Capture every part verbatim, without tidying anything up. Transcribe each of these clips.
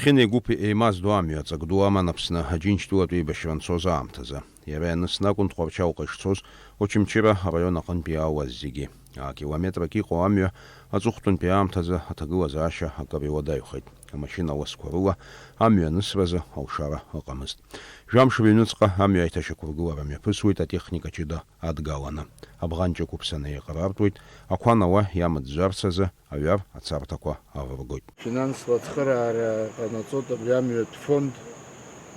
Хьына игәыԥ еимаздо амҩа аҵак ду аман Аԥсны Аџьынџьтәылатә еибашьра анцоз аамҭазы. Иара ианысны акәын Тҟәарчалҟа ишцоз Очамчыра араион аҟынтәи иаауаз зегьы. Акилометрак иҟоу амҩа аҵыхәтәантәи аамҭазы аҭагылазаашьа акыр иуадаҩхеит. Амашьына ласқәа рыла амҩа анысразы алшара ыҟамызт. Жәамш рыҩныҵҟа амҩа аиҭашьақәыргылара мҩаԥысуеит атехника ҷыда адгаланы. Абӷанҷ ықәыԥсаны еиҟарартәуеит, ақәа анауа иамыӡәӡәарц азы аҩар ацарҭақәа авыргоит. Финансла ацхыраара ҟанаҵоит абри амҩатә фонд,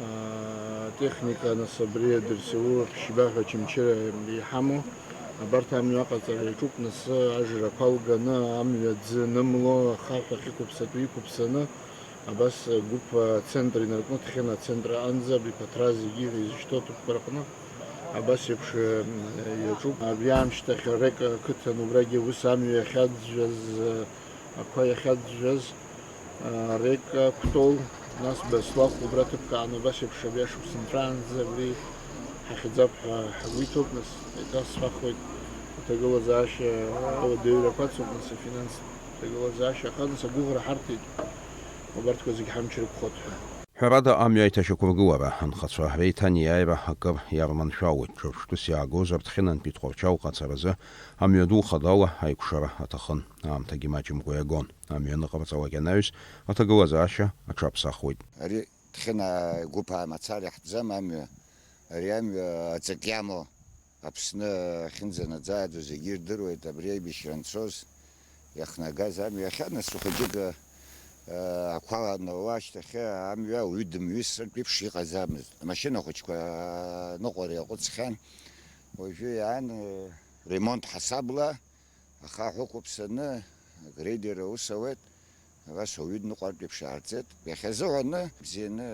аа, атехника, нас, абри адырсаулахь ԥшьба ҳәа Очамчыра иҳамоу. Абарҭ амҩа аҟаҵара иаҿуп, нас, ажрақәа алганы, амҩа аӡы анымло, ахаҳә ахьықәыԥсатәу иқәыԥсаны, абас гәыԥ ацентр инаркны, Ҭхьына ацентр аҟынӡа абри ԥыҭра зегьы изышьҭоу аҭыԥқәа рҟны абас еиԥш, э, иаҿуп. Абри аамышьҭахь Река ақыҭан убрагьы ус амҩа иахьаӡәӡәаз, э, ақәа иахьаӡәӡәаз, э, Река, Кәтол, нас Баслахә убра ҭыԥк аан абас еиԥш абри ашықәс нҵәаанӡа абри ҳахьӡап ҳәа ҳгәы иҭоуп, нас еиҭасҳәахуеит, аҭагылазаашьа ауадаҩрақәа ацуп, нас афинанстә ҭагылазаашьа, аха нас агәыӷра ҳарҭеит, убарҭқәа зегь ҳамч рықәхоит ҳәа. Ҳәарада, амҩа аиҭашьақәыргылара анхацәа реиҭанеиааира акыр иарманшәалоит, ҿырԥштәыс иаагозар, Ҭхьынантәи Тҟәарчалҟа ацаразы амҩаду хадала аикәшара аҭахын. Аамҭагьы маҷымкәа иагон. Амҩа аныҟарҵалак анаҩс, аҭагылазаашьа аҽаԥсахуеит. Ари Ҭхьына гәыԥаа мацара иаҳтәӡам амҩа. Ари амҩа аҵак иамоу Аԥсны ахьынӡанаӡааӡо зегьы ирдыруеит, абри аибашьра анцоз иахнагаз амҩа. Иахьа нас ухәыҷык, э, ақәа анауа ашьҭахь амҩа ауаҩы дымҩысыртә еиԥш иҟаӡамызт. Амашьына хәыҷқәа ныҟәара иаҟәыҵхьан. Уажәы иаан, э, ремонт ҳасабла, ахаҳә ықәыԥсаны, агрейдер аус ауеит. Абас ауаҩы дныҟәартә еиԥш иаарҵеит. Иахьазыҳәаны бзианы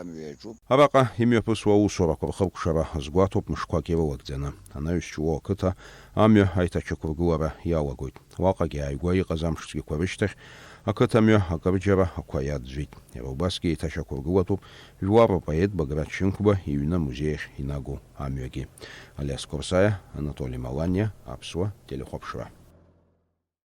амҩа иаҿуп. Араҟа имҩаԥысуа аусурақәа рхыркәшара азгәаҭоуп мышқәак ирылагӡаны. Анаҩс Ҷлоу ақыҭа амҩа аиҭачақәыргылара иалагоит. Уаҟагьы ааигәа иҟаз амш цәгьақәа рышьҭахь ақыҭамҩа акырџьара ақәа иаӡәӡәеит. Иара убасгьы еиҭашьақәыргылатәуп жәлар рпоет Баграт Шьынқәба иҩны амузеи ахь инагоу амҩагьы. Алиас Қорсаиа, Анатоли Маланиа, Аԥсуа телехәаԥшра.